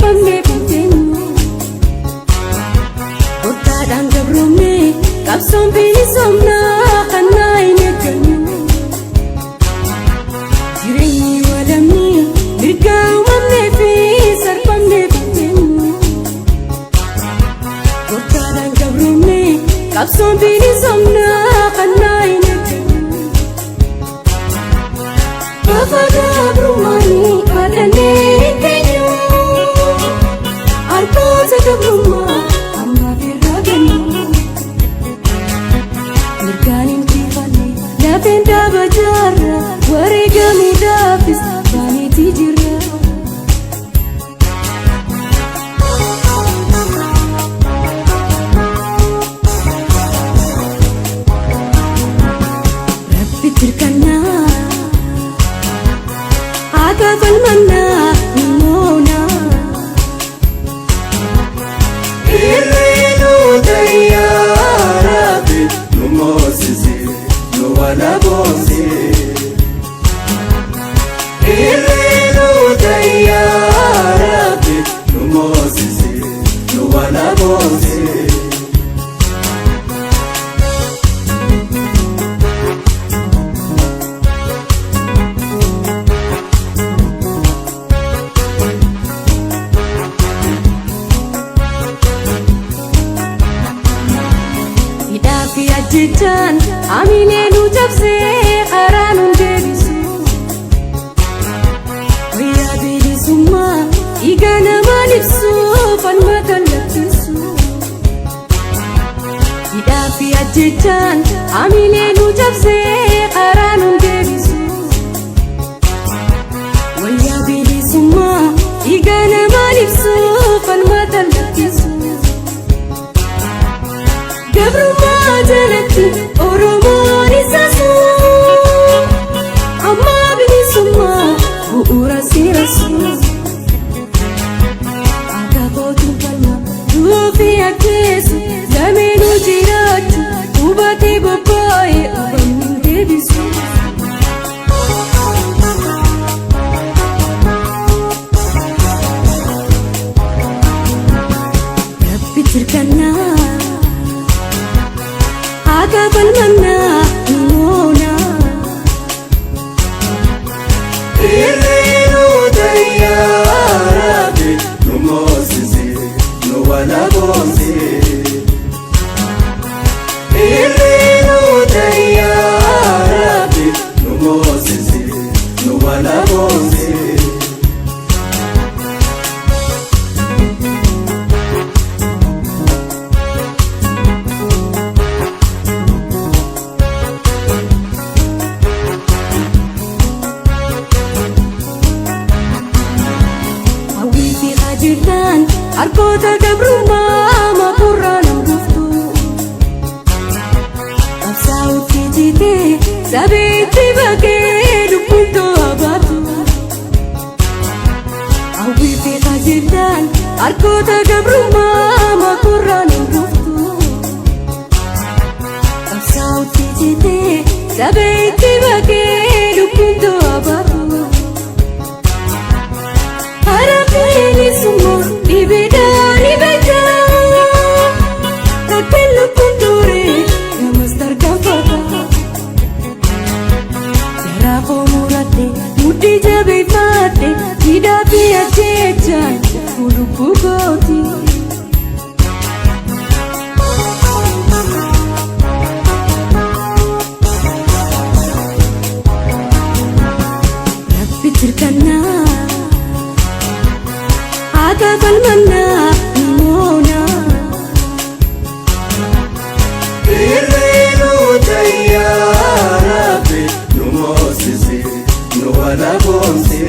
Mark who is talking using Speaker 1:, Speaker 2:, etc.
Speaker 1: Sarbamneef hin teenyu. Gooftaadhaan gabroomne, qabsoon bilisoomnaa kannaa hin eeggannu. Jireenyi walamni mirga uumamnee fi sarbamneef hin teenyu. Gooftaadhaan gabroomne, qabsoon bilisoomnaa kannaa hin eeggannu. Gaafa gabrummaanii baadhannee hin teenyu. Harkoota gabrummaa ammaaf irraa gannu. Mirgaan injifanne, lafeen dhaaba jaarra, wareegamiidhaafis baaniitii jirra. Rabbi tirkannaa, haqa falmannaa ni moona.
Speaker 2: Irreenu tayyaaraati nu moosisi nu walaboomsi. Irreenu tayyaaraati nu moosisi nu walaboomsi.
Speaker 1: Hidhaa fi ajjechaan amilee nu cabsee karaa nu deebisu. Wayyaa bilisummaa dhiiga namaan ibsu, falma kallattisu. Hidhaa fi ajjechaan amilee nu cabsee karaa nu deebisu. Wayyaa bilisummaa dhiiga namaan ibsu, falma kallattisu. Gabrummaa jalatti Oromoon isa suu, amma bilisummaa bu'uura seerasu. Akka kootu falma duufi ajjeesu, lameenuu jiraachuu hubatee bobba'ee dhabamni hin deebisu. Rabbi tirkannaa, haqa falmannaa ni moona.
Speaker 2: Irreenu tayyaaraati nu moosisi nu walaboomsi. Irreenu tayyaaraati nu moosisi nu walaboomsi.
Speaker 1: Hawwii fi qajeellaan harkoota gabrummaa makurraan hin dhuftu. Qabsaa'utti jitee sabeetti baqee lubbuun to'a baatu. Hawwii fi qajeellaan harkoota gabrummaa makurraan hin dhuftu. Qabsaa'utti jitee sabeetti baqee lubbuun to'a baatu. Hara bilisummaa dhibeedhaan dhibeecha. Rakkeen lubbuun ture gamas tarkaanfata. Garaa koo muradhe, mudhii jabeeffadhe, hidhaa fi ajjeechaan lubbuu kooti. Rabbi tirkannaa, haqa falmannaa ni moona.
Speaker 2: Irreenu tayyaaraati nu moosisi nu walaboomsi.